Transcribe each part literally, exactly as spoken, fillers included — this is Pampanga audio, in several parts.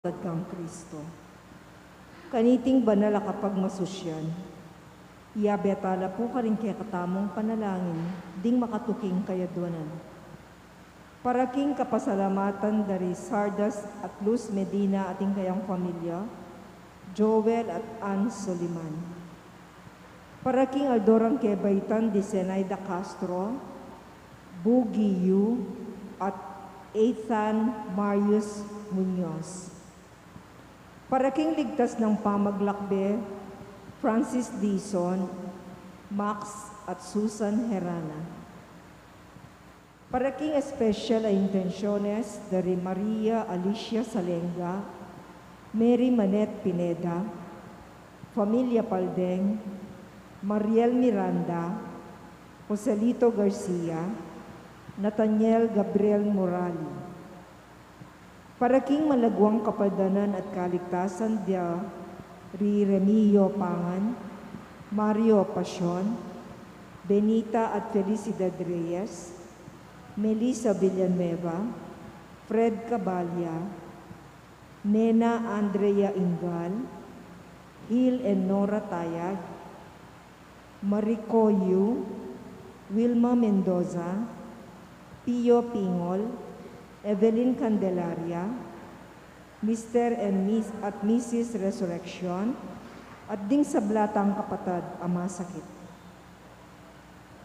kapatad kang Kristo. Kaniting banal a kapagmasusyan, iyabe tala pu karing kekatamung panalangin ding makatuking kayadwanan. Para king kapasalamatan da ri Sardas at Luz Medina at ing kayang familia, Joel at Ann Soliman. Para king aldo rang kebaitan di Zenaida Castro, Bugi Yu, at Ethan Marius Muñoz. Para king ligtas nang pamaglakbe, Francis Dizon, Max at Susan Herana. Para king espesyal a intensyones da ri Maria Alicia Salenga, Mary Manette Pineda, Familia Paldeng, Mariel Miranda, Joselito Garcia, Nathaniel Gabriel Morali. Para king malaguang kapadanan at kaligtasan da ri Remio Pangan, Mario Pasion, Benita at Felicidad Reyes, Melissa Villanueva, Fred Cabalia, Nena Andrea Ingal, Hil and Nora Tayag, Mariko Yu, Wilma Mendoza, Pio Pingol, Evelyn Candelaria, Mister and Miss at Missus Resurrection, at ding sabla tang kapatad a masakit.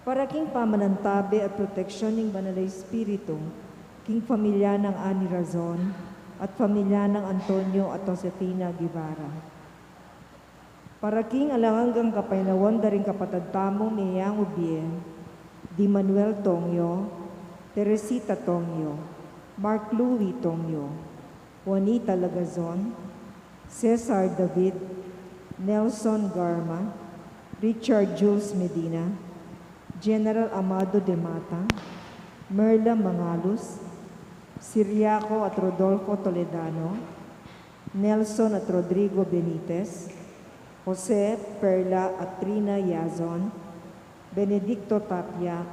Para king pamanantabe at proteksyon ning Banal a Espiritu, king pamilya nang Ani Razon, at pamilya nang Antonio at Josefina Guevara. Para king alang anggang kapainawan da ring kapatad tamung meyangu bie, di Manuel Tongyo, Teresita Tongyo, Mark Louis Tongyo, Juanita Lagazon, Cesar David, Nelson Garma, Richard Jules Medina, General Amado de Mata, Merla Mangalus, Siriaco at Rodolfo Toledano, Nelson at Rodrigo Benitez, Jose, Perla at Trina Yazon, Benedicto Tapia,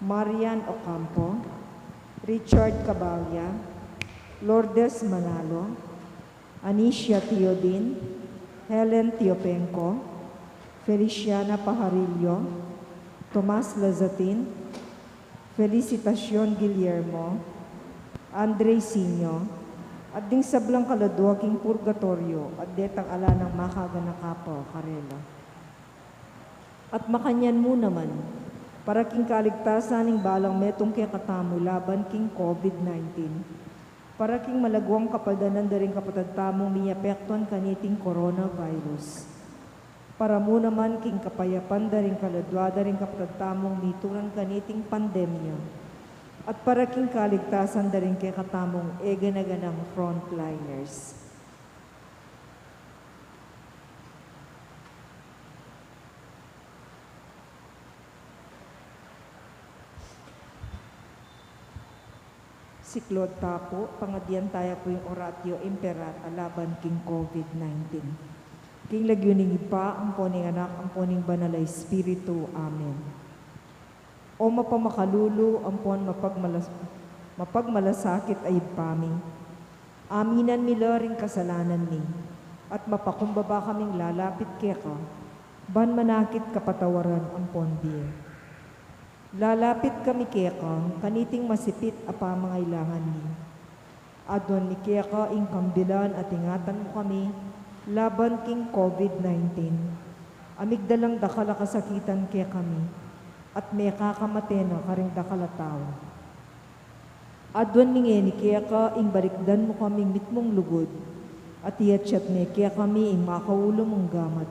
Marian Ocampo, Richard Cabalia, Lourdes Manalo, Anicia Teodin, Helen Teopenco, Feliciana Pajarillo, Tomas Lazatin, Felicitacion Guillermo, Andre Sinio, at ding sablang kaladua king purgatoryo, at detang ala nang makaganaka pa karela. At makanyan mu naman, para king kaligtasan ning balang metung kekatamu laban king COVID nineteen, para king malaguang kapadanan da ring kapatad tamung miapektuan kaniting coronavirus. Para mu naman king kapayapan da ring kaladua da ring kapatad tamung mituran kaniting pandemya. At para king kaligtasan da ring kekatamung eganaganang frontliners. Siklaud ta pu, pangadian taya pu ing Oratio Imperata laban king COVID nineteen. King lagyu ning Ibpa, ampo ning Anak, ampo ning Banal a Espiritu. Amen. O mapamakalulu, ampon mapagmalas-, mapagmalasakit a Ibpa mi, aminan mi la ring kasalanan mi, at mapakumbaba kaming lalapit keka, ban manakit kapatawaran ampon bie. Lalapit kami keka, kaniting masipit a pamangailangan mi. Aduan mi keka ing kambilan at ingatan mu kami laban king COVID nineteen. A migdalang dakal a kasakitan kekami, at mekakamate na karing dakal a tau. Aduan mi ngeni keka ing balikdan mu kaming mitmung lugud, at iyatyat me kekami ing makaulu mung gamat.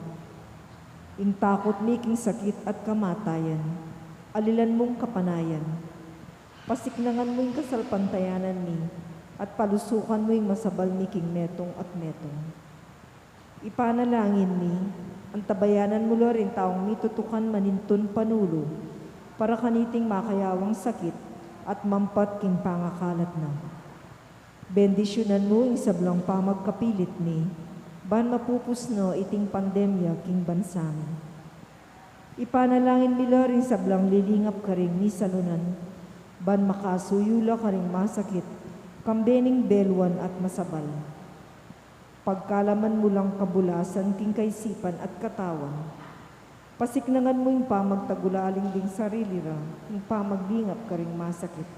Ing takut mi king sakit at kamatayan, alilan mung kapanayan. Pasiknangan mu ing kasalpantayanan mi, at palusukan mu ing masabal mi king metung at metung. Ipanalangin mi, antabayanan mu la ring taung mitutukan manintun panulu, para kaniting makayawang sakit at mampat king pangakalat na. Bendisyunan mu ing sablang pamagkapilit mi, ban mapupus na iting pandemya king bansa mi. Ipanalangin mi la ring sablang lilingap karing misalunan, ban makasuyu la karing masakit, kambe ning beluan at masabal. Pagkalaman mu lang kabulasan king kaisipan at katawan. Pasiknangan mu ing pamagtagulaling ding sarili ra, ing pamaglingap karing masakit.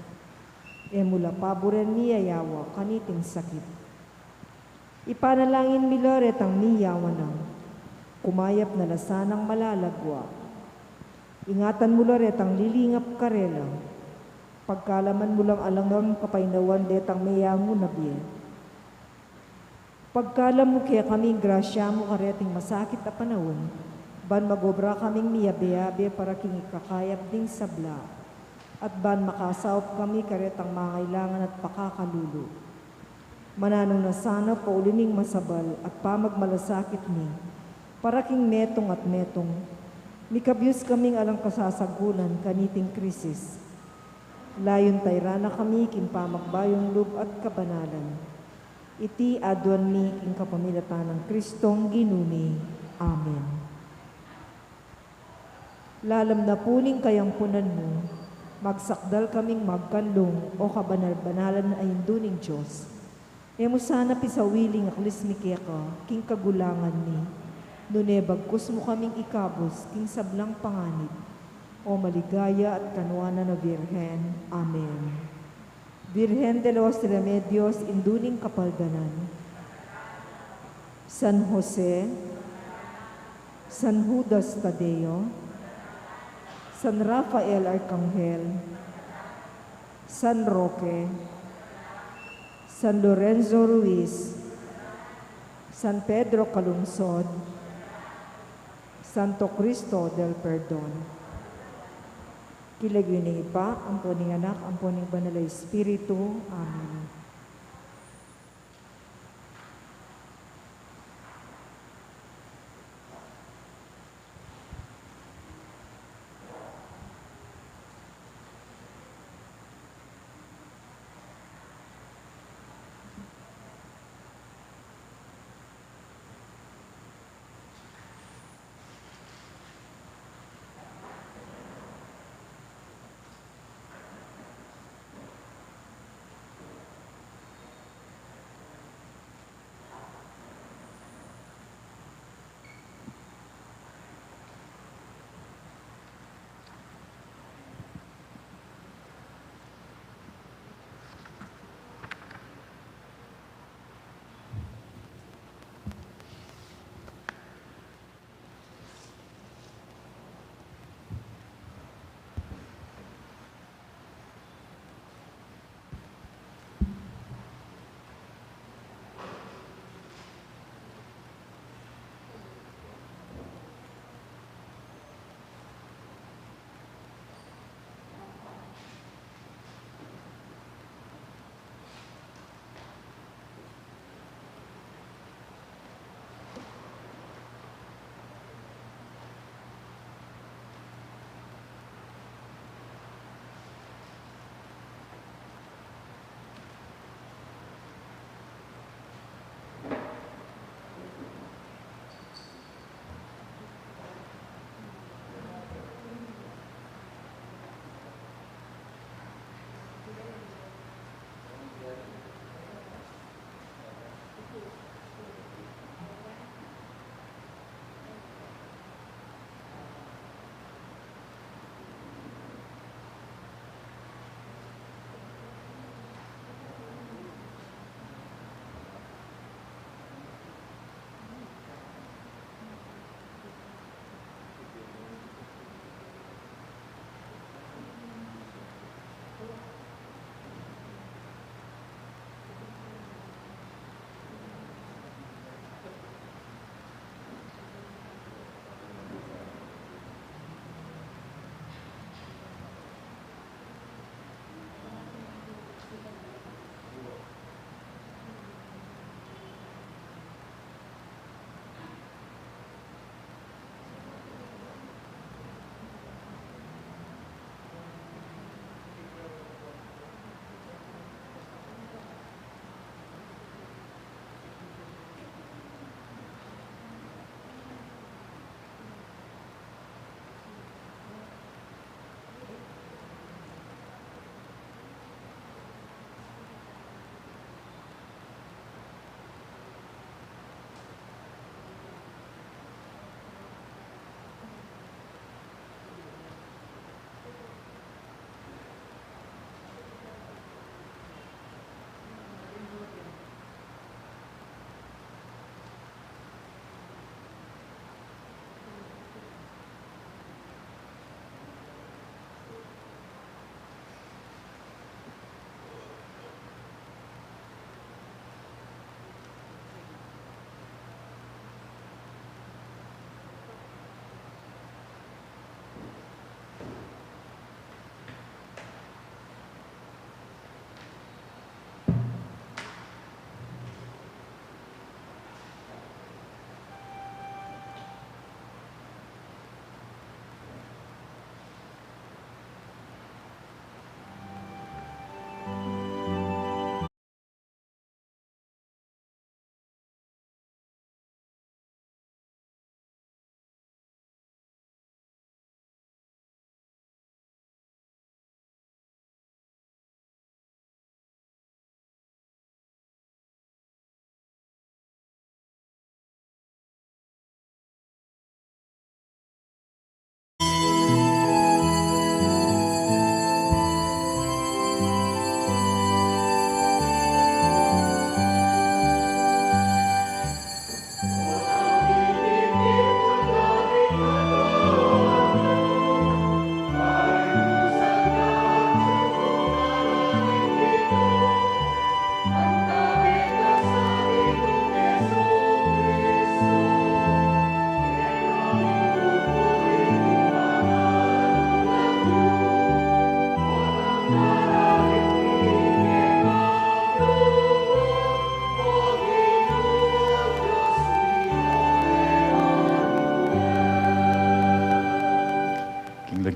E mu la paburen miyayawa kaniting sakit. Ipanalangin mi la retang miyawa na, kumayap na la sanang malalagwa. Ingatan mu la retang lilingap karela. Pagkalaman mu lang alang anggang kapaynawan detang meyangu na bie. Pagkalam mu kekami ing grasya mu kareting masakit a panaun, ban mag-obra kaming miyabe-abe para king ikakayap ding sabla, at ban makasaup kami karetang mangailangan at pakakalulu. Mananu na sana pauli ning masabal at pamagmalasakit mi, para king metung at metung, mikabyus kaming alang kasasagunan kaniting krisis. Layun tayran na kami king pamagbayung lub at kabanalan. Iti aduan mi king kapamilatan nang Kristong Ginu mi. Amen. Lalam na pu ning kayampunan mu, magsakdal kaming magkanlung, o kabanal-banalan a Indu ning Dios. E mu sana pisawiling aklis mi keka king kagulangan mi, nune bagkus mu kaming ikabus king sablang panganib, o maligaya at kanuanan a Birhen. Amen. Virgen de los Remedios, Indu ning Kapaldanan, San Jose, San Judas Tadeo, San Rafael Arkanghel, San Roque, San Lorenzo Ruiz, San Pedro Calungsod, Santo Cristo del Perdon. King lagyu ning Ibpa, ampo ning Anak, ampo ning Banal a Espiritu. Amen.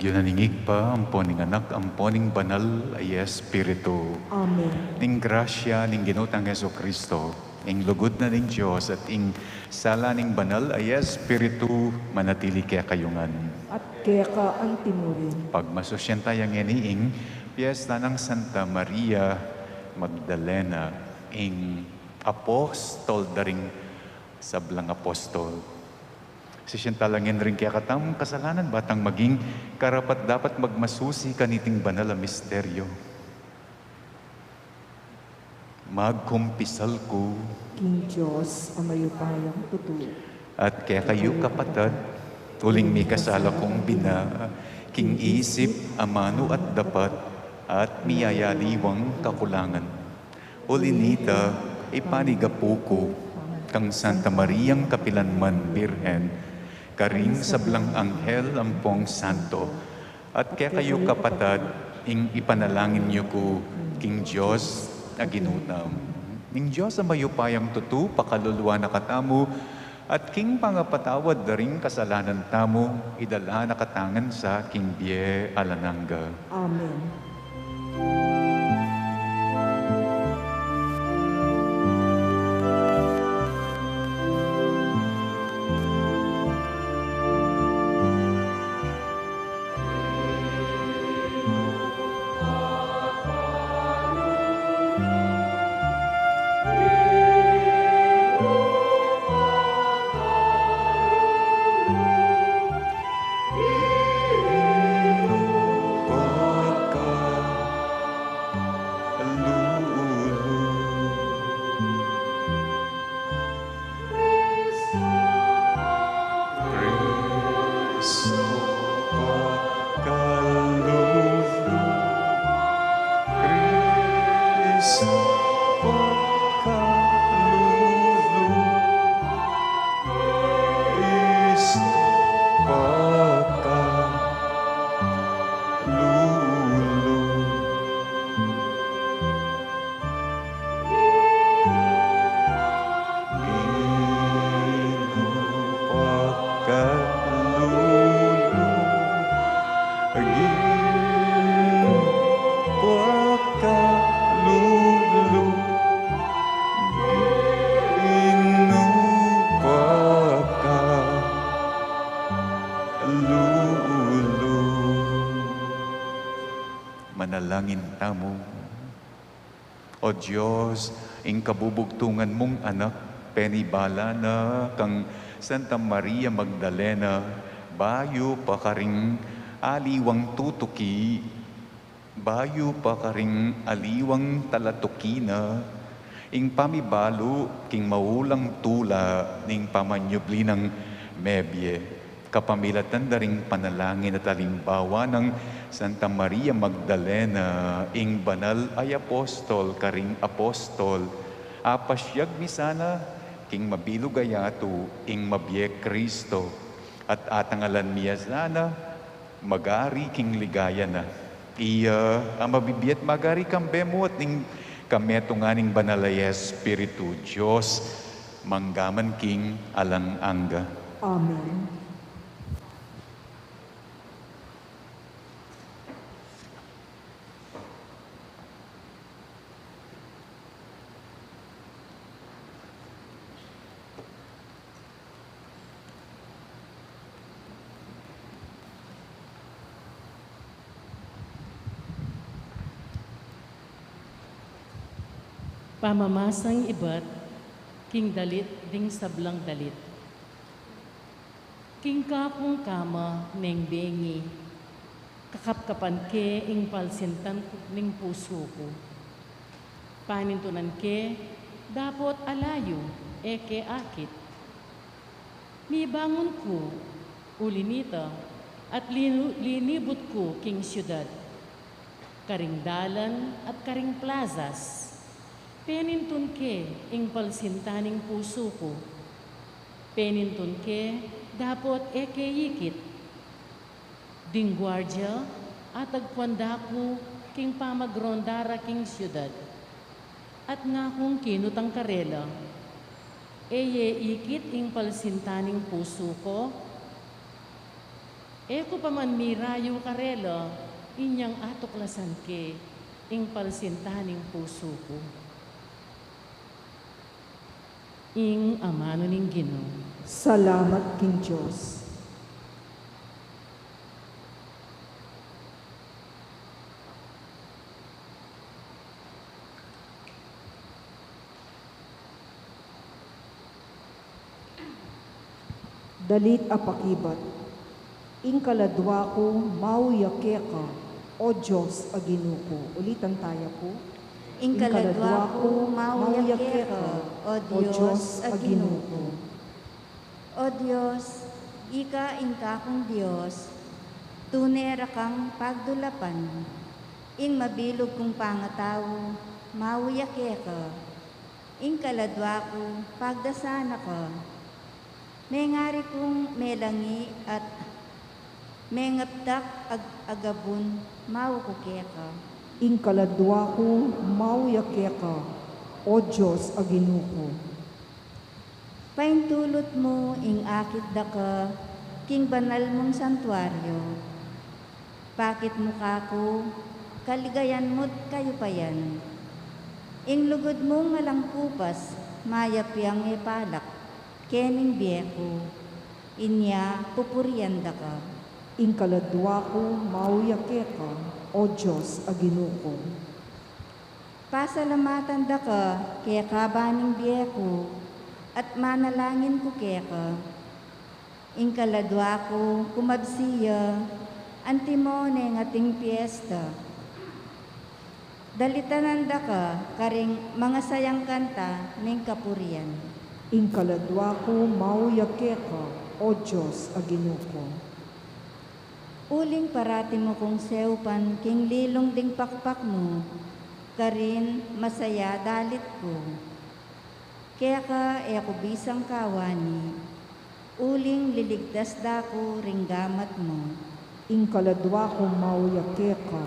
Yu na ning Ibpa, ampo ning Anak, ampo ning Banal a Espiritu. Amen. Ning grasya ning Ginu tang Jesucristo, ing lugud na ning Dios, at ing sala ning Banal a Espiritu, manatili kekayu ngan. At keka antimurin. Pagmasusyan taya ngeni ing piesta nang Santa Maria Magdalena, ing apostol da ring sablang apostol. Sisian tala ngeni ring kekatamung kasalanan, ba tang maging karapat-dapat magmasusi kaniting banal a misteryo. Magkumpisal ku king Dios a mayupayang tutu. At kekayu, kapatad, uling mikasala kung bina, king isip, amanu at dapat, at miyayaliwang kakulangan. Uli nita, ipanigapu ku kang Santa Mariang kapilanman Birhen, karing sablang anghel ampong santo, at kekayu, kapatad, ing ipanalangin yu ku king Dios a Ginu tamu. Ing Dios a mayupayang tutu pakaluluan na katamu, at king pangapatawad da ring kasalanan tamu, idala na katamu ngan sa king bie alang angga. Amen. Manalangin tamu. O Dios, ing kabubugtungan mung Anak, penibala na kang Santa Maria Magdalena, bayu pa karing aliwang tutuki, bayu pa karing aliwang talatuki na, ing pamibalu king maulang tula ning pamanyubli nang mebie. Kapamilatan da ring panalangin at alimbawa nang Santa Maria Magdalena, ing banal a apostol karing apostol, apasyag mi sana king mabilug a yatu ing mabie Kristo, at atangalan mi ya sana magari king ligaya na. Iya a mabibie at magari kambe mu at ning kametungan ning Banal a Espiritu, Dios, mangga man king alang angga. Amen. Pamamasang ibat king dalit ding sablang dalit. King kakung kama neng bengi, kakapkapan ke ing palsintan ning pusu ku. Panintunan ke dapot alayu, e ke akit. Mibangun ku, uli nita, at linu-, linibut ku king siudad, karing dalan at karing plazas. Penintun ke ing palsintan ning pusu ku. Penintun ke dapot e ke ikit. Ding guardia atagpuan da ku king pamagronda ra king siudad, at ngakung kinutang karela, e ye ikit ing palsintan ning pusu ku? E ku pa man mirayu karela, inyang atuklasan ke ing palsinta ning pusu ku. Ing amanu ning Ginu. Salamat king Dios. Dalit a pakibat. Ing kaladwa ku, mauya keka, O Dios a Ginu ku. Ulitan taya pu. Ing kaladwa ku, mauya keka, O Dios a Ginu ku. O Dios, ika ing kakung Dios, tune ra kang pagdulapan. Ing mabilug kung pangatau, mauya keka. Ing kaladwa ku, pagdasan na ka. Mengari kung melangi at mengaptak ag-, agabun, mau ku keka. Ing kaladwa ku, mauya keka, O Dios a Ginu ku. Paintulut mu ing akit daka king banal mung santuario. Pakit mu kaku kaligayan mu't kayupayan. Ing lugud mung alang kupas, mayap yang ipalak kening bie ku, inya pupurian daka. Ing kaladwa ku, mauya keka, O Dios a Ginu ku. Pasalamatan daka keka ban ing bie ku, at manalangin ku keka. Ing kaladwa ku, kumabsi ya, antimo neng ating piesta. Dalitanan daka karing mangasayang kanta ning kapurian. Ing kaladwa ku, mauya keka, O Dios a Ginu ku. Uling parati mu kung seupan king lilung ding pakpak mu, karin masaya dalit ku. Keka e ku bisang kawani, uling liligtas da ku ring gamat mu. Ing kaladwa ku, mauya keka,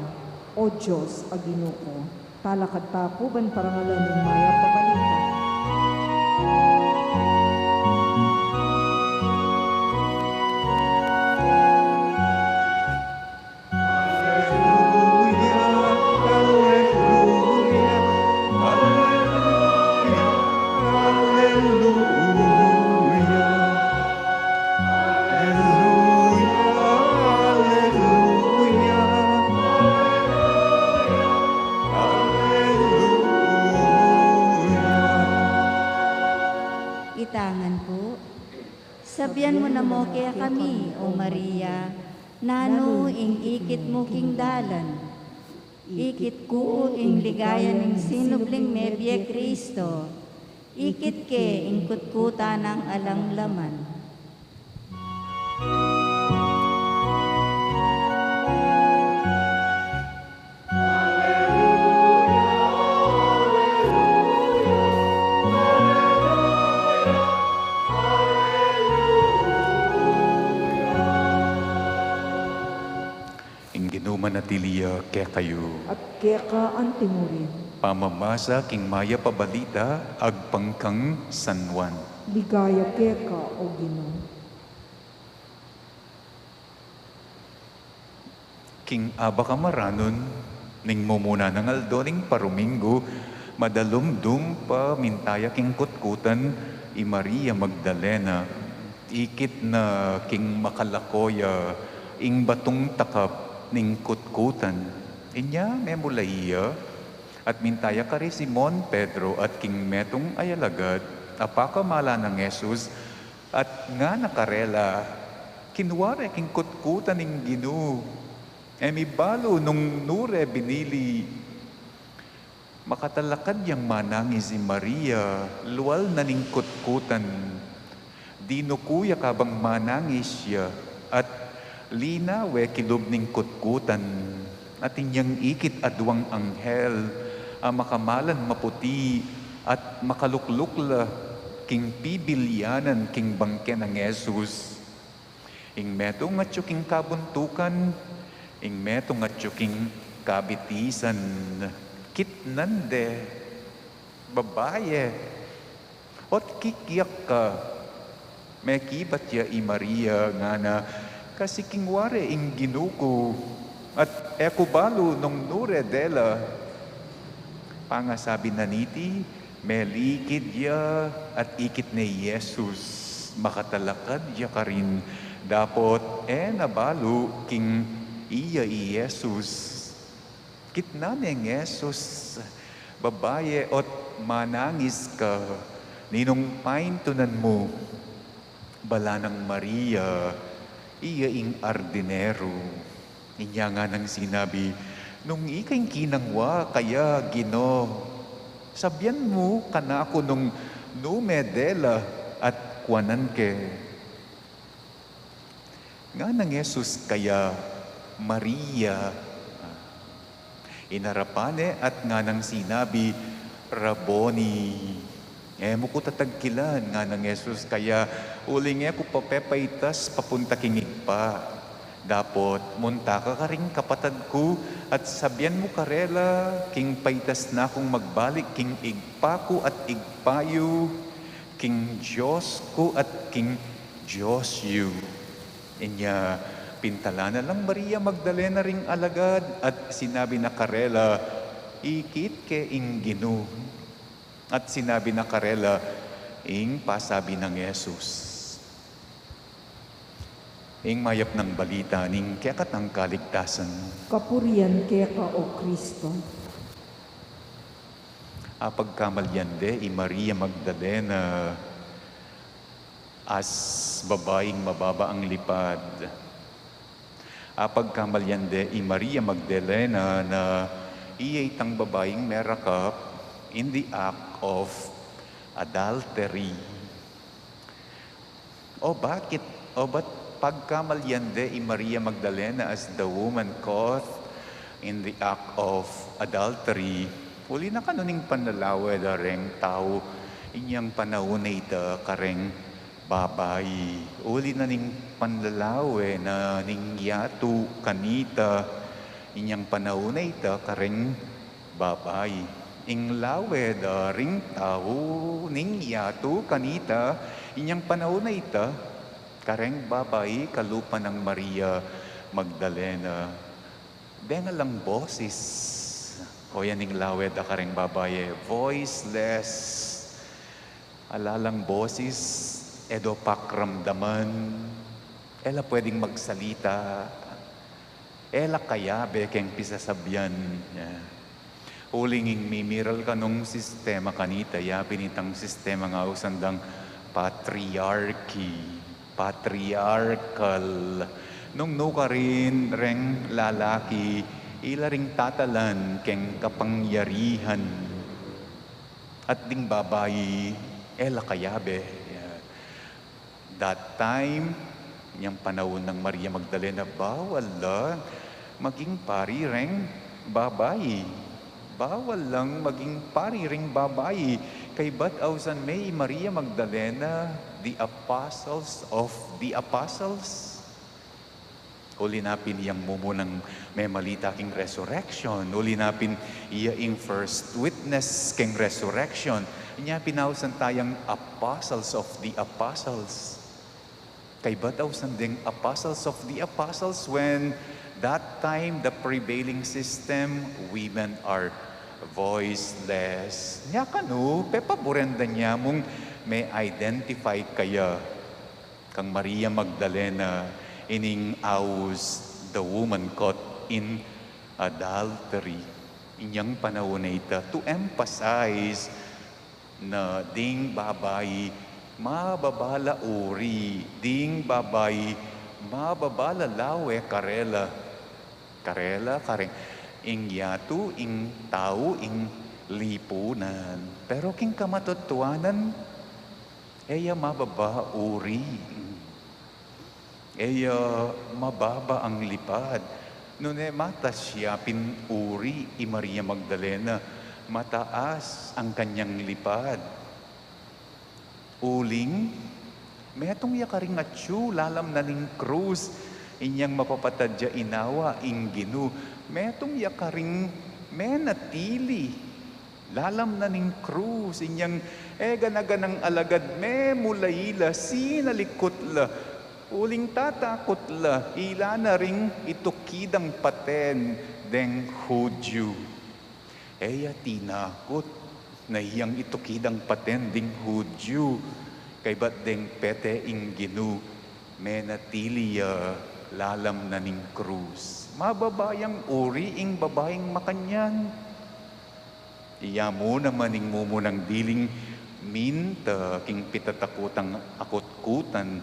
O Dios a Ginu ku. Talakad ta pu ban parangalan ing Mayap a Balita. Alleluia, alleluia, alleluia, alleluia. Alleluia, alleluia, alleluia. Itangan pu. Sabian mu na mu kekami, O Maria, nanu ing ikit mu king dalan. Ikit ku ing ligaya ning sinubling mebie Kristo. Ikit ke ing kutkutan nang alang laman. Ing Ginu manatili ya kekayu. At keka anti murin. Pamamasa king Mayap a Balita agpang kang San Juan. Ligaya keka, O Ginu. King abak a maranun ning mumuna nang aldo ning paruminggu, madalumdum pa mintaya king kutkutan i Maria Magdalena. Ikit na king makalako ya ing batung takap ning kutkutan. Inya memulayi ya at mintaya kari Simon Pedro at king metung a alagad a pakamalan nang Jesus, at ngana karela, kinua re king kutkutan ing Ginu. E mi balu nung nu re binili. Makatalakad yang manangis i Maria, lual na ning kutkutan. Dinuku ya kabang manangis ya, at linawe kilub ning kutkutan. At inyang ikit aduang anghel a makamalan maputi at makalukluk la king pibilyanan king bangke nang Jesus. Ing metung atyu king kabuntukan, ing metung atyu king kabitisan. Kitnan de, babaye, ot kikyak ka. Mekibat ya i Maria, ngana, Kasi king ware ing Ginu ku, at e ku balu nung nu re dela. Pangasabi na niti, melikid ya at ikit ne i Jesus. Makatalakad ya karin, dapot e na balu king iya i Jesus. Kitnan neng Jesus, "Babaye, ot manangis ka, ninung paintunan mu?" Bala nang Maria, iya ing ardineru. Inya nganang sinabi, "Nung ika ing kinangwa kaya, Ginu, sabian mu kanaku nung nu me dela at kuanan ke." Nganang Jesus kaya, "Maria." Inarapan ne at nganang sinabi, "Rabboni." "E mu ku tatagkilan," nganang Jesus kaya, "uling e ku pa pepaitas papunta king Ibpa. Dapot munta ka karing kapatad ku at sabian mu karela, king paitas na kung magbalik king Ibpa ku at Ibpa yu, king Dios ku at king Dios yu." Inya pintalan na lang Maria Magdalena ring alagad at sinabi na karela, "Ikit ke ing Ginu." At sinabi na karela ing pasabi nang Jesus. Ing mayap nang balita ning kekatang kaligtasan. Kapurian keka, O Kristo. Apagkamalian de i Maria Magdalena as babaing mababa ang lipad. Apagkamalian de i Maria Magdalena na iya itang babaing merakap in the act of adultery. O bakit? O ba't pagkamalian de i Maria Magdalena as the woman caught in the act of adultery? Uli na kanu ning panlalawe da reng tau inyang panaun a ita kareng babai. Uli na ning panlalawe na ning yatu kanita inyang panaun a ita kareng babai. Ing lawe da ring tau ning yatu kanita inyang panaun a ita kareng babai kalupa nang Maria Magdalena. Deng alang bosis. O yan ing lawe da kareng babai, e, voiceless. Ala lang bosis, e do pakramdaman, e la pwedeng magsalita, e la kayabe keng pisasabian. Ya. Uling ing mimiral kanung sistema kanita, ya pin itang sistema nga ausan dang patriarchy, patriarchal. Nung nu karin reng lalaki, ila ring tatalan keng kapangyarihan. At ding babai, e la kayabe. That time, inyang panaun nang Maria Magdalena, bawal la maging pari reng babai. Bawal lang maging pari reng babai. Kaybat ausan me i Maria Magdalena, the apostles of the apostles. Uli na pin yang mumunang memalita king resurrection. Uli na pin iya ing first witness king resurrection. Inya pin ausan tayang apostles of the apostles. Kaybat ausan deng apostles of the apostles when that time the prevailing system, women are voiceless. Nya kanu, pepaburen da nya mung me-identify kaya kang Maria Magdalena, ining aus, the woman caught in adultery. Inyang panaun a ita, to emphasize na ding babai mababa la uri, ding babai mababa la lawe karela. Karela, kareng ing yatu, ing tau, ing lipunan. Pero king kamatutuanan, e ya mababa uri. E ya mababa ang lipad. Nune matas ya pin uri i Maria Magdalena, mataas ang kanyang lipad. Uling, metung ya karing atyu lalam na ning krus, inyang mapapatad ya inawa ing Ginu. Metung ya karing menatili lalam na ning krus, inyang e gana-ganang alagad, memulai la, sinalikut la. Uling tatakut la, ila na ring itukidang paten deng Hudyu. E ya tinakut na iyang itukidang paten ding Hudyu, kaybat deng pete ing Ginu, menatili ya lalam na ning krus. Mababa yang uri ing babaing makanyan. Iya mu naman ing mumunang diling minta king pitatakutang akutkutan.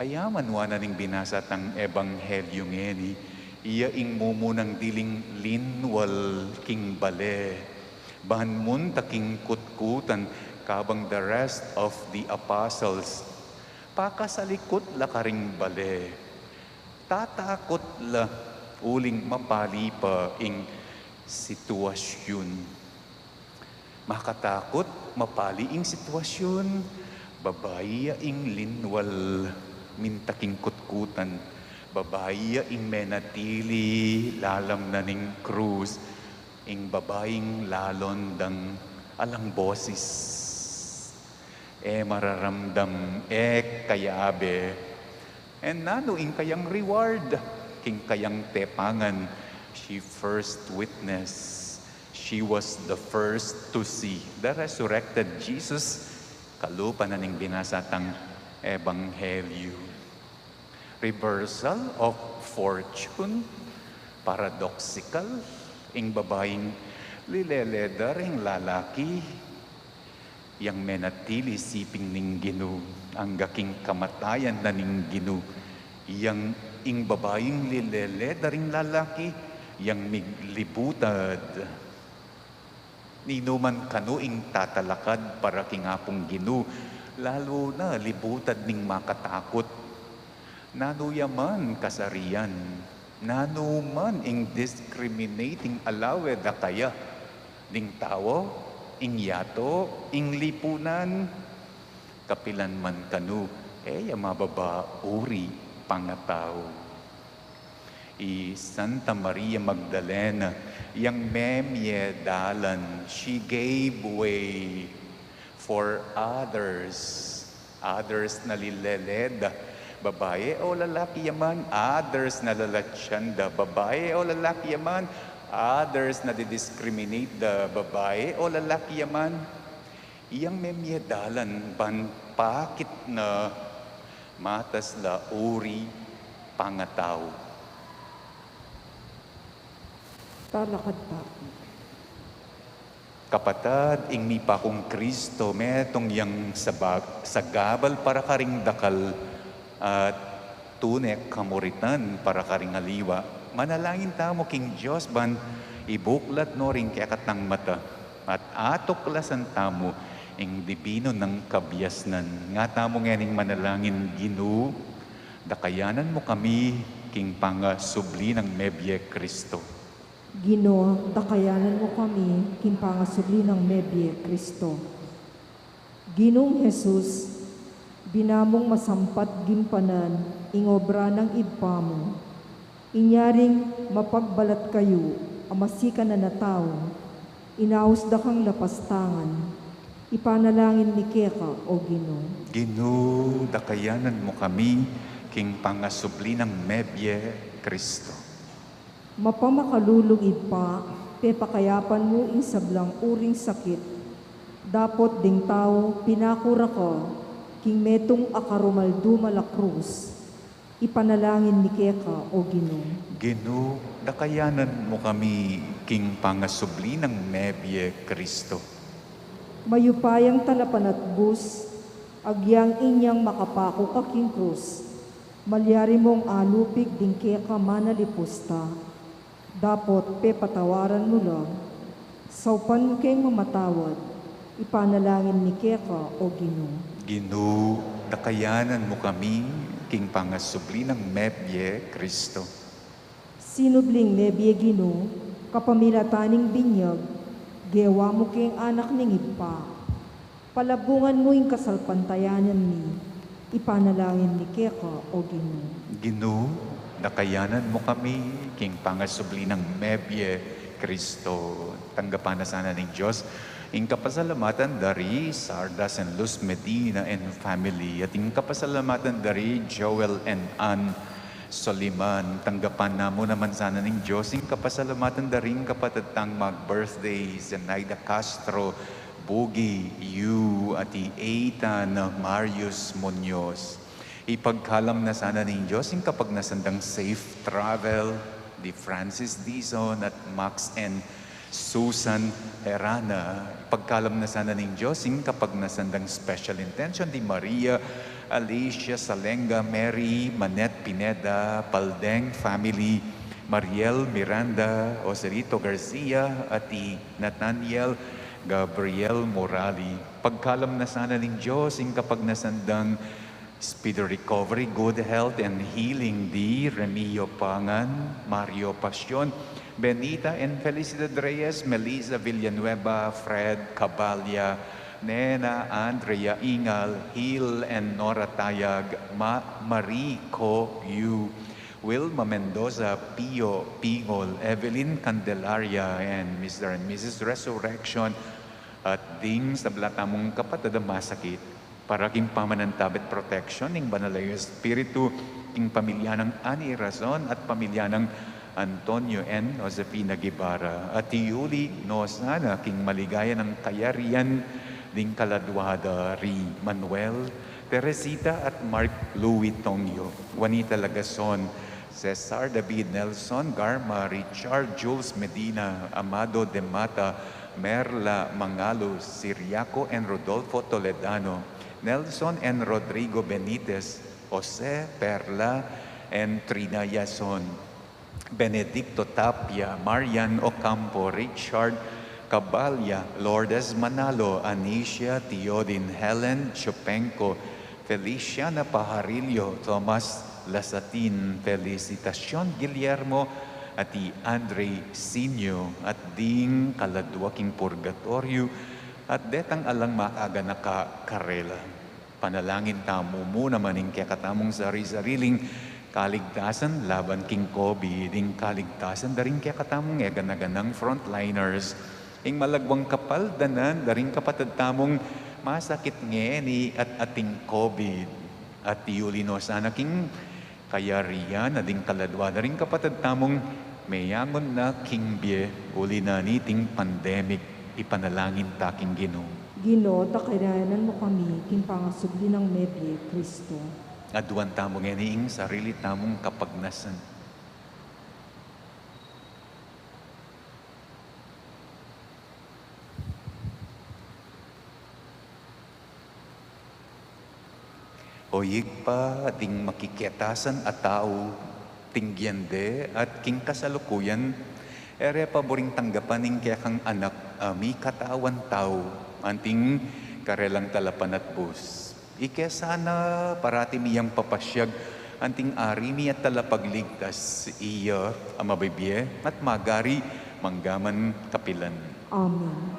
Aya man wa na ning binasa tang ebanghelyu ngeni, iya ing mumunang diling linwal king bale. Ban munta king kutkutan, kabang the rest of the apostles pakasalikut la karing bale. Tatakut la uling mapali pa ing sitwasyun. Makatakut, mapali ing sitwasyun. Babai ya ing linwal minta king kutkutan. Babai ya ing menatili lalam na ning krus. Ing babaing lalon dang alang bosis. E mararamdam, e kayabe. E nanu ing kayang reward? King kayang tepangan, she first witness. She was the first to see the resurrected Jesus. Kalupa na ning binasa tang ebanghelyu. Reversal of fortune, paradoxical, ing babaing lilele da ring lalaki, yang menatili siping ning Ginu, angga king kamatayan na ning Ginu, yang ing babaing lilele da ring lalaki, yang miglibutad. Ninu man kanu ing tatalakad para king Apung Ginu, lalu na libutad ning makatakut. Nanu ya man kasarian, nanu man ing discriminating alawe da kaya, ding tau, ing yatu, ing lipunan, kapilan man kanu, e ya mababa uri pangatau. I Santa Maria Magdalena, yang memie dalan, she gave way for others. Others na lilele da, babai o lalaki ya man. Others na lalatyan da, babai o lalaki ya man. Others na didiscriminate da, babai o lalaki ya man. Iyang memie dalan ban pakit na matas la uri pangatau. Talakad pa. Kapatad, ing mipakung Kristo, metung yang sabag-, sagabal para karing dakal at tune kamuritan para karing aliwa. Manalangin tamu king Dios ban ibuklat no ring kekatang mata at atuklasan tamu ing dibinu nang kabiasnan. Nga tamu ngening manalangin. Ginu, dakayanan mu kami king pangasubli nang mebie Kristo. Ginu, dakayanan mu kami king pangasubli nang mebie Kristo. Ginung Jesus, bina mung masampat gimpanan ing obra nang Ibpa mu. Inya ring mapagbalat kayu a masikan a tau, inaus da kang lapastangan, ipanalangin mi keka, o Ginu. Ginu, dakayanan mu kami king pangasubli nang mebie Kristo. Mapamakalulung Ibpa, pepakayapan mu ing sablang uring sakit, dapot ding tau pinakura ka king metung a karumal-dumal a krus, ipanalangin mi keka, o Ginu. Ginu, dakayanan mu kami king pangasubli nang mebie Kristo. Mayupayang talapanatbus, agyang inyang makapaku ka king krus, malyari mung alupig ding keka manalipusta, dapot pepatawaran mu la, saupan mu keng mamatawad, ipanalangin mi keka, o Ginu. Ginu, dakayanan mu kami king pangasubli nang mebie Kristo. Sinubling mebie Ginu, kapamilatan ning binyag, gewa mu keng anak ning Ibpa. Palabungan mu ing kasalpantayanan mi, ipanalangin mi keka, o Ginu. Ginu, dakayanan mu kami king pangasubli nang mebie Kristo. Tanggapan na sana ning Dios Ing kapasalamatan dari Sardas and Luz Medina and family, at ing kapasalamatan dari Joel and Ann Soliman. Tanggapan namu naman sana ning Dios ing kapasalamatan dari ing kapatad tang mag-birthday, Zenaida Castro, Bugi, Yu, at i Eitan Marius Munoz. Ipagkalam na sana ning Dios ing kapagnasan dang safe travel di Francis Dizon at Max and Susan Herana. Ipagkalam na sana ning Dios ing kapagnasan dang special intention di Maria Alicia Salenga, Mary Manette Pineda, Paldeng family, Mariel Miranda, Joselito Garcia, at i Nathaniel Gabriel Morali. Pagkalam na sana ning Dios ing kapagnasan dang speedy recovery, good health, and healing di Remio Pangan, Mario Passion, Benita and Felicidad Reyes, Melissa Villanueva, Fred Cabalia, Nena Andrea Ingal, Hil and Nora Tayag, Ma- Marie Co Yu, Wilma Mendoza, Pio Pingol, Evelyn Candelaria, and Mister and Missus Resurrection, at ding sabla tamung kapatad a masakit, para king pamanantabe at protection ning Banal a Espiritu, king pamilya nang Ani Razon at pamilya nang Antonio and Josefina Guevara, at iuli no sana king maligaya nang kayarian ding kaladua da ri Manuel, Teresita at Mark Louis Tongyo, Juanita Lagason, Cesar David Nelson, Garma Richard, Jules Medina, Amado de Mata, Merla Mangalos, Siriaco and Rodolfo Toledano, Nelson and Rodrigo Benitez, Jose Perla and Trina Yason, Benedicto Tapia, Marian Ocampo, Richard Cabalia, Lourdes Manalo, Anicia Teodin, Helen Chupenco, Feliciana Pajarillo, Tomas Lasatin, Felicitacion Guillermo, at i Andre Sinio, at ding kaladua king purgatoryo, at detang alang makaganaka karela. Panalangin tamu mu naman ing kekatamung sari-sariling kaligtasan laban king COVID, ing kaligtasan da ring kekatamung e gana-ganang frontliners, ing malagwang kapaldanan da ring kapatad tamung masakit ngeni at ating COVID. At iuli no sana king kayarian na ding kaladua da ring kapatad tamung meyangun na king bie uli na niting pandemic. Ipanalangin ta king Ginu. Ginu, takaynan mu kami king pangasubli nang mebie Kristo. Aduan tamu ngeni ing sarili tamung kapagnasan. O Ibpa, ding makiketasan a tau, tinggian de at king kasalukuyan, e re paburing tanggapan ing kekang anak a mikatawan tau, anting karelang talapanatbus. Ike sana parati mi yang papasiag, anting Ari mi at Talapagligtas, iya a mabibie at magari manggaman kapilan. Amen.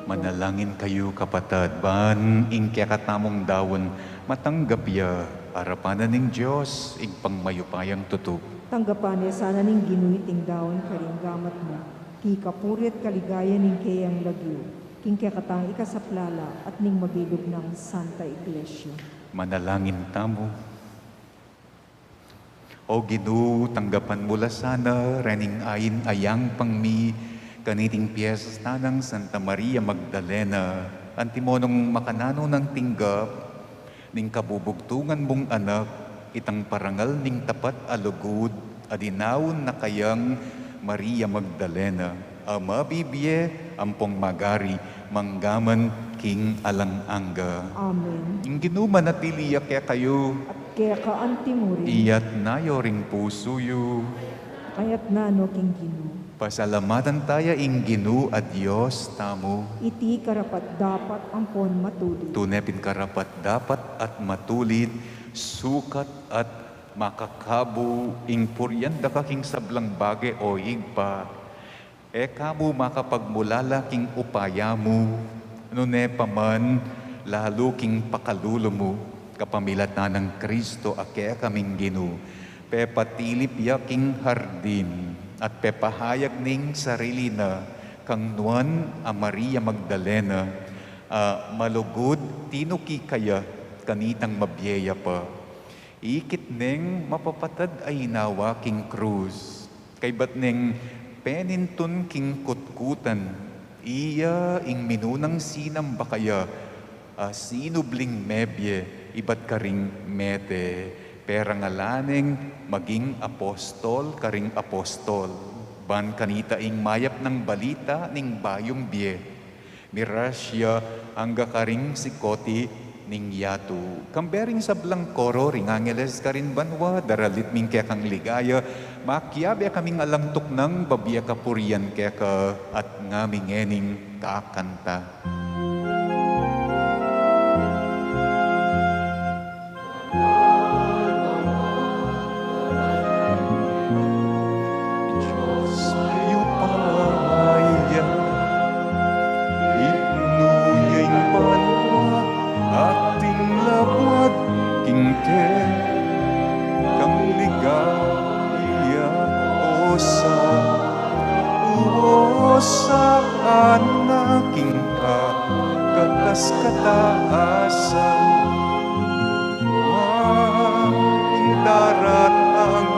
Manalangin kayu, kapatad, ban ing kekatamung daun matanggap ya arapan na ning Dios, Ibpang mayupayang tutu. Tanggapan ne sana ning Ginu iting daun karing gamat mu, king kapurian at kaligayan ning keyang lagyu, king kekatang ikasaplala at ning mabilug nang Santa Iglesia. Manalangin tamu. O Ginu, tanggapan mu la sana rening ain a yangpang mi kaniting piesta nang Santa Maria Magdalena, antimo nung makananu nang tinggap ning kabubugtungan mung anak itang parangal ning tapat a lugud a dinaun na kayang Maria Magdalena, a mabibie ampong magari manggaman king alang angga. Amen. Ing Ginu manatili ya kekayu. At keka antimurin. Iyatas yu ring pusu yu. Kayatnan no king Ginu. Pasalamatan taya ing Ginu a Dios tamu. Iti karapat-dapat ampon matulid. Tune pin karapat-dapat at matulid, sukat at makakabu ing purian da ka king sablang bage, o Ibpa. E ka mu makapagmulala king upaya mu, nune pa man lalu king pakalulu mu, kapamilatan nang Kristo a kekaming Ginu. Pepatilip ya king hardin at pepahayag ning sarili na kang nuan a Maria Magdalena, a malugud tinuki kaya kanitang mabie ya pa. Ikit neng mapapatad a inawa king krus, kaybat neng penintun king kutkutan, iya ing minunang sinamba kaya a sinubling mebie ibat karing mete, perangalan neng maging apostol karing apostol, ban kanita ing mayap nang balita ning bayung bie. Mirasya angga karing sikoti ning yatu. Kambe ring sablang koro ring angeles karin banua, daralit mi ing kekang ligaya, makiabe kaming alang tuknang babie kapurian keka at ngaming ngening kakanta. Dios, yu paya, itnu ya ing banua at ing labuad king kekang ligaya, Hosanna, Hosanna king kakatas-katasan. Nuan ing daratang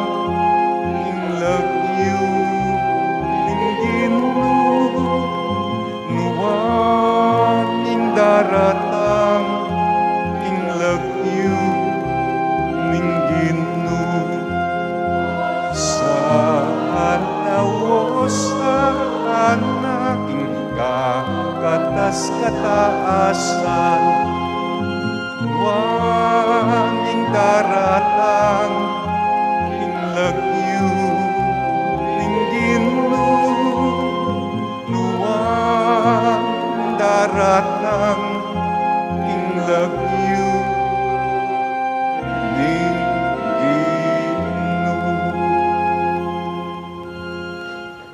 king lagyu ning Ginu, nuan ing daratang king lagyu ning Ginu. Hosanna, Hosanna king kakatas-katasan. Nuan ing daratang king lagyu ning Ginu, nuan ing daratang king lagyu ning Ginu.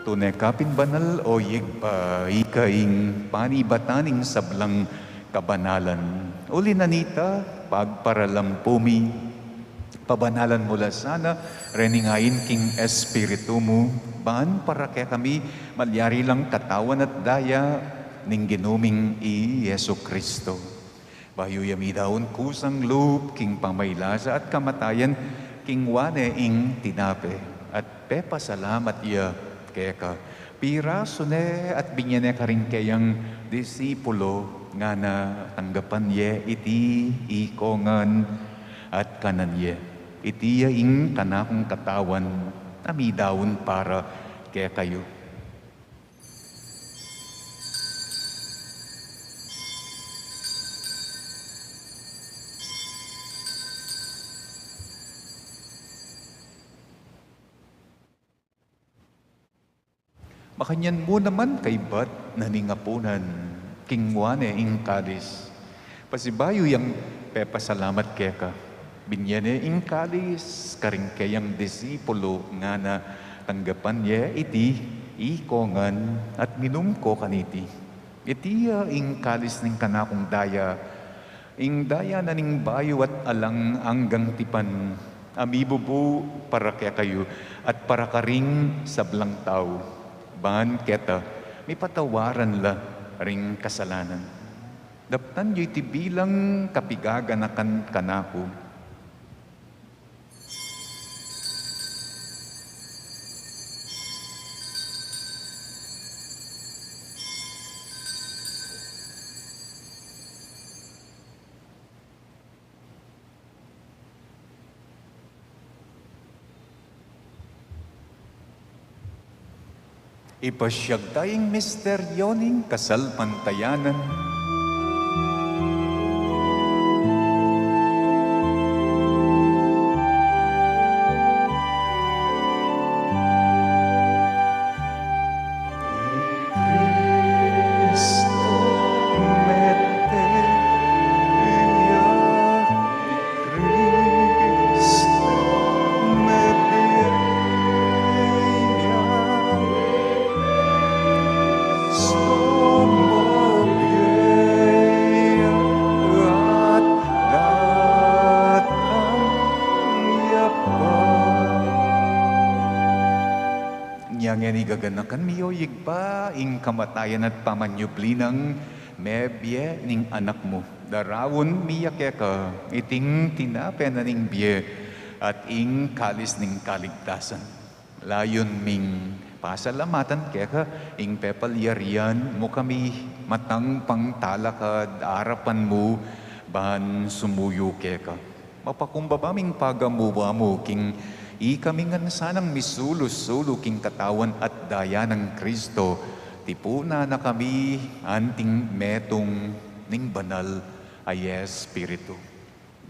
Tune ka pin banal, o Ibpa, ika ing panibatan ning sablang kabanalan. Uli na nita, pagparalampu mi, pabanalan mu la sana rening ain king Espiritu mu, ban para kekami malyari lang katawan at daya ning Ginu ming i Jesu Kristo. Bayu ya midaun kusang lub king pamaylasa at kamatayan, kinua ne ing tinape at pepasalamat ya keka, pirasu ne at binye ne karing keyang disipulo, ngana, tanggapan ye iti ikong ngan at kanan ye. Iti ya ing kanakung katawan a midaun para kekayu. Makanyan mu naman kaybat na ning apunan, kinua ne ing kalis. Pasibayu yang pepasalamat keka, binye ne ing kalis karing keyang disipulo, ngana, tanggapan ye iti ikong ngan at minum ko kaniti. Iti ya ing kalis ning kanakung daya, ing daya na ning bayu at alang anggang tipan, a mibubu para kekayu at para karing sablang tau, ban keta mipatawaran la ring kasalanan. Daptan yu iti bilang kapigaganakan kanaku. Ipasyag taya ing misteryo ning kasalpantayanan. Kristo mete ya, Kristo mebie ya, Kristo mebie ya, at datang ya pa. Nya ngeni gaganakan mi, o Ibpa, ing kamatayan at pamanyubli nang mebie ning Anak mu. Daraun mi ya keka iting tinape na ning bie at ing kalis ning kaligtasan. Layun ming pasalamatan keka ing pepalyarian mu kami matang pangtalakad arapan mu ban sumuyu keka. Mapakumbaba ming pagamuan mu king ikami ngan sanang misulu-sulu king katawan at daya nang Kristo, tipunan na kami anting metung ning Banal a Espiritu.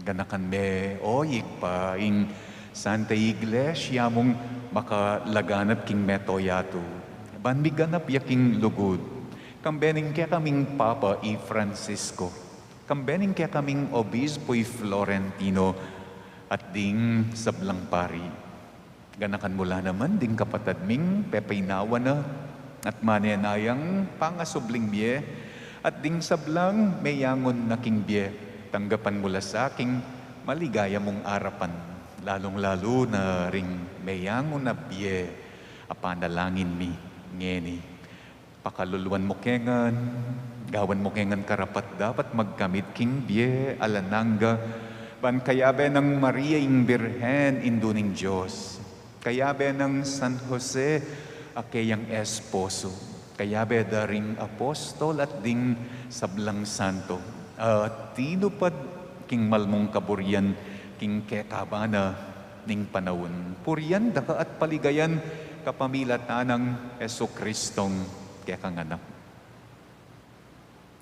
Ganakan me, o Ibpa, ing Santa Iglesia mung makalaganap king mabilug a yatu, ban miganap ya king lugud, kambe ning kekaming Papa i Francisco, kambe ning kekaming Obispo i Florentino, at ding sablang pari. Ganakan mu la naman ding kapatad ming pepaynawan na at manenayang pangasubling bie, at ding sablang meyangun na king bie, tanggapan mu la sa king maligaya mung arapan, lalung-lalu na ring meyangun na bie a panalangin mi ngeni. Pakaluluan mu ke ngan, gawan mu ke ngan karapat-dapat magkamit king bie alang angga, ban kayabe nang Maria ing Birhen, Indu ning Dios, kayabe nang San Jose a keyang esposo, kayabe da ring apostol at ding sablang santo a tinupad king mal mung kaburian king kekaban na ning panaun. Purian da ka at paligayan kapamilatan nang Jesucristong kekang Anak.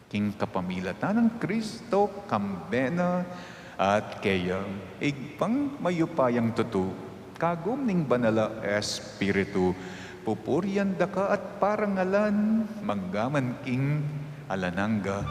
King kapamilatan nang Kristo, kambe na at keya, Ibpang mayupayang tutu, kagum ning Banal a Espiritu, pupurian da ka at parangalan, mangga man king alang angga.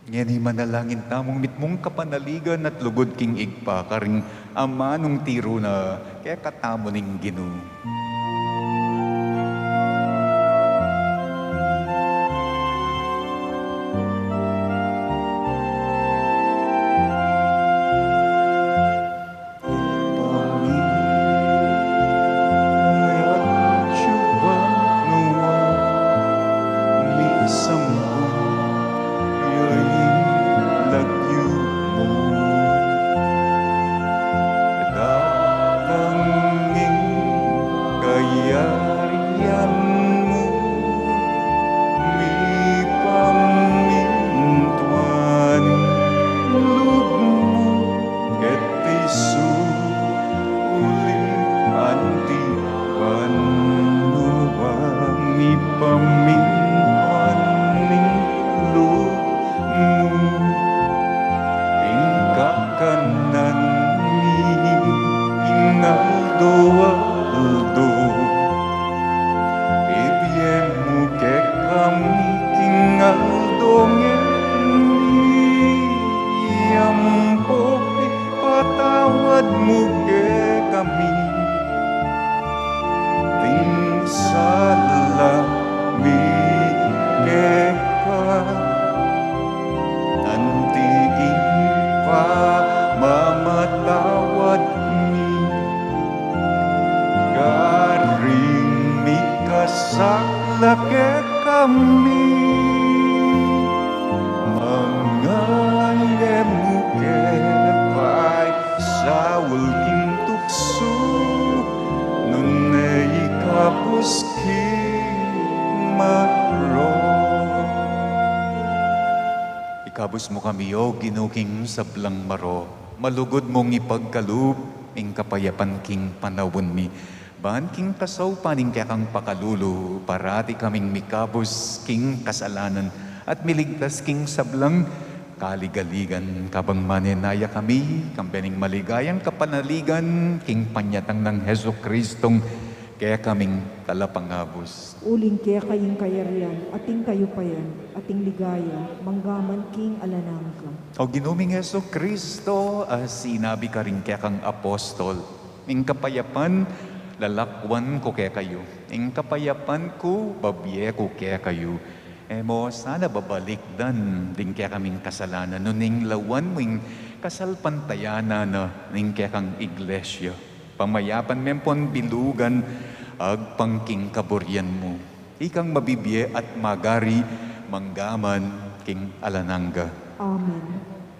Ngeni manalangin tamung mitmung kapanaligan at lugud king Ibpa, karing amanung tiru na kekatamu ning Ginu. kami, o Ginu, king sablang marok, malugud mung ipagkalub ing kapayapan king panaun mi. Ban king kasaupan ning kekang pakalulu, parati kaming mikabus king kasalanan at miligtas king sablang kaligaligan, kabang manenaya kami kambe ning maligayang kapanaligan king panyatang nang Jesucristong kekaming Talapangabus. Uling keka ing kayarian, at ing kayupayan, at ing ligaya, manggaman king alang angga. O Ginu ming Jesucristo, a sinabi karing kekang apostol, ing kapayapan lalakwan ku kekayu, ing kapayapan ku babie ku kekayu. E mu sana babalikdan ding kekaming kasalanan, nune lawan mu ing kasalpantayanan na ning kekang iglesia. Pamayapan me pon bilugan agpang king kaburian mu. Ikang mabibie at magari manggaman king alang angga. Amen.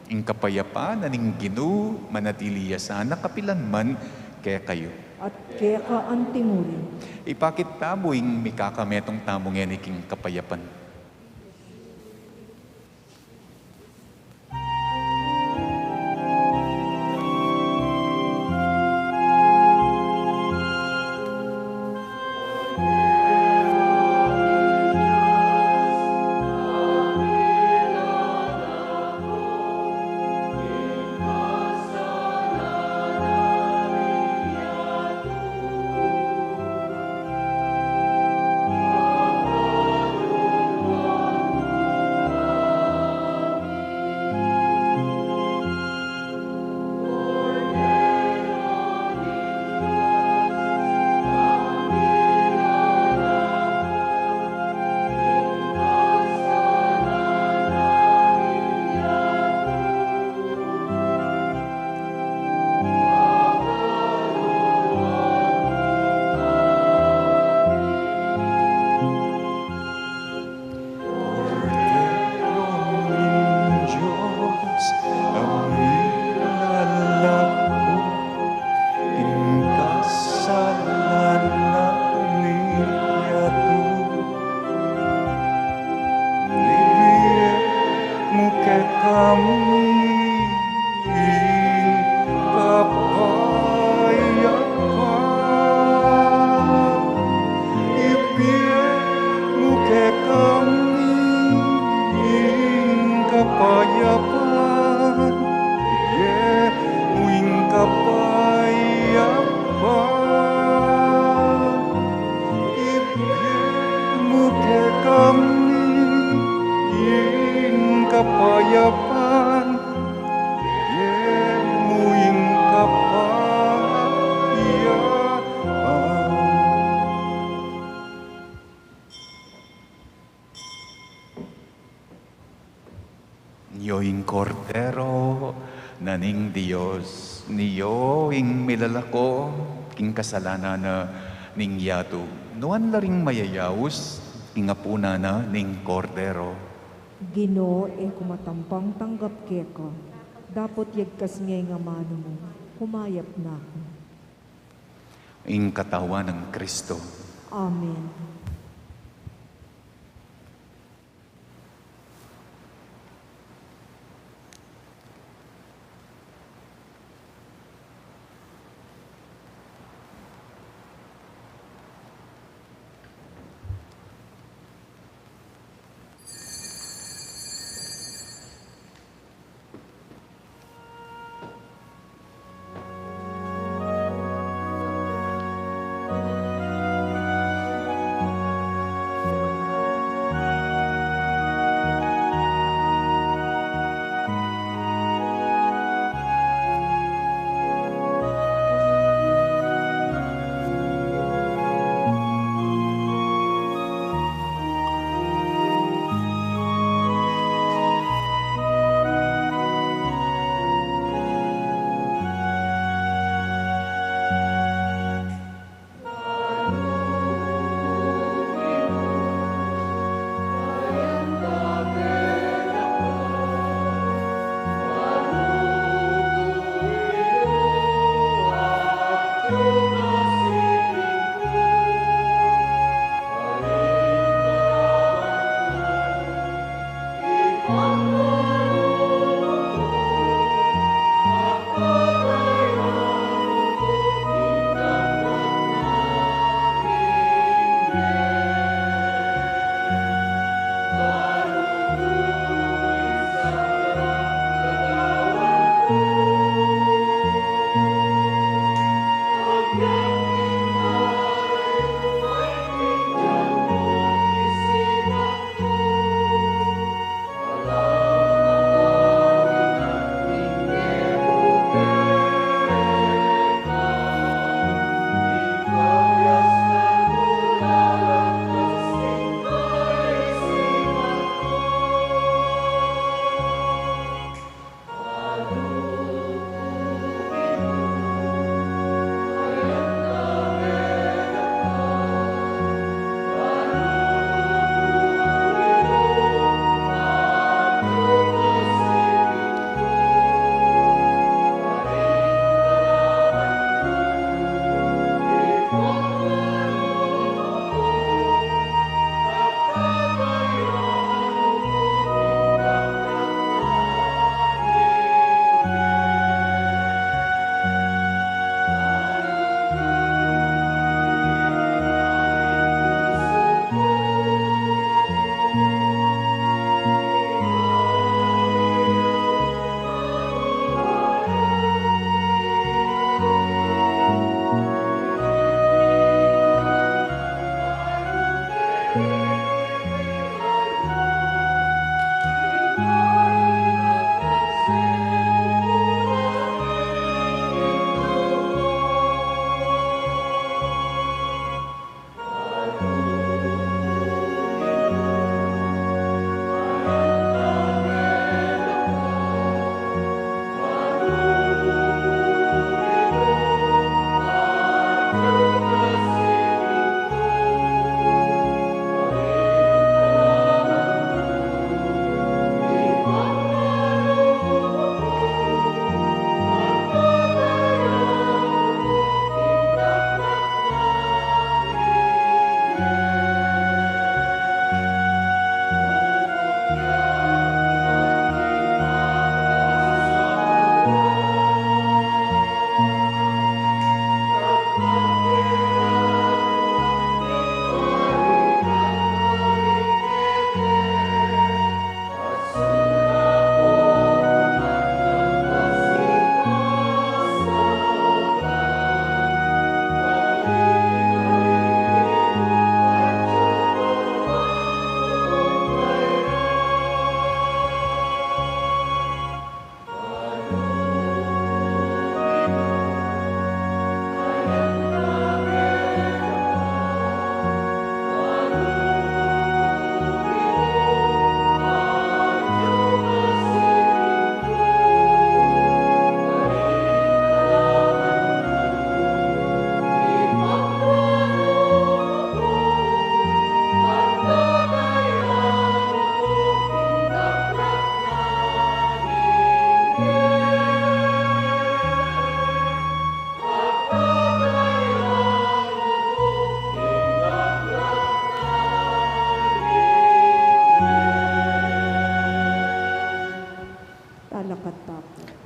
Ing kapayapan na ning Ginu manatili ya sana kapilan man kekayu. At keka antimurin. Ipakit tamu ing mikakametung tamu ngeni king kapayapan. Kordero ning Dios, a milalako king kasalanan ning yatu. Ibie mu kekami ing kapayapan. Ibie mu kekami ing kapayapan. Ibie mu ing kapayapan. Ibie mu kekami ing kapayapan. Ibie mu ing kapayapan. Nyo ing Kordero na ning Dios, nyo ing milalako king kasalanan na ning yatu. Nuan la ring mayayaus king apunan na ning Kordero. Ginu, e ku matampang tanggap keka, dapot yagkas me ing amanu mu, humayap na ku. Ing katawan nang Kristo. Amen.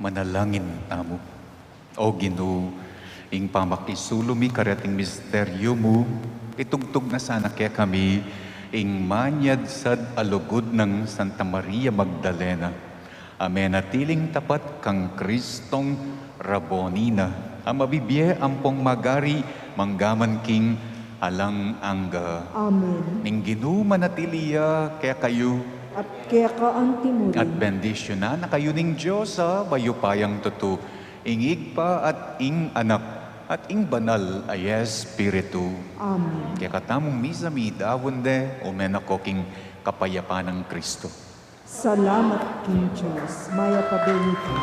Manalangin tamu. O Ginu, ing pamakisulumi kareting misteryu mu, itugtug na sana kekami ing manyadsad a lugud nang Santa Maria Magdalena, a menatiling tapat kang Kristong raboni na, a mabibie ampong magari manggaman king alang angga. Amen. Ing Ginu manatili ya kekayu. At keka antimurin. At bendisyunan na kayu ning Dios a mayupayang tutu, ing Ibpa at ing Anak at ing Banal a Espiritu. Amen. Kekatamung misa midaun de, ume na ko king kapayapan nang Kristo. Salamat king Dios. Mayap a beni pu.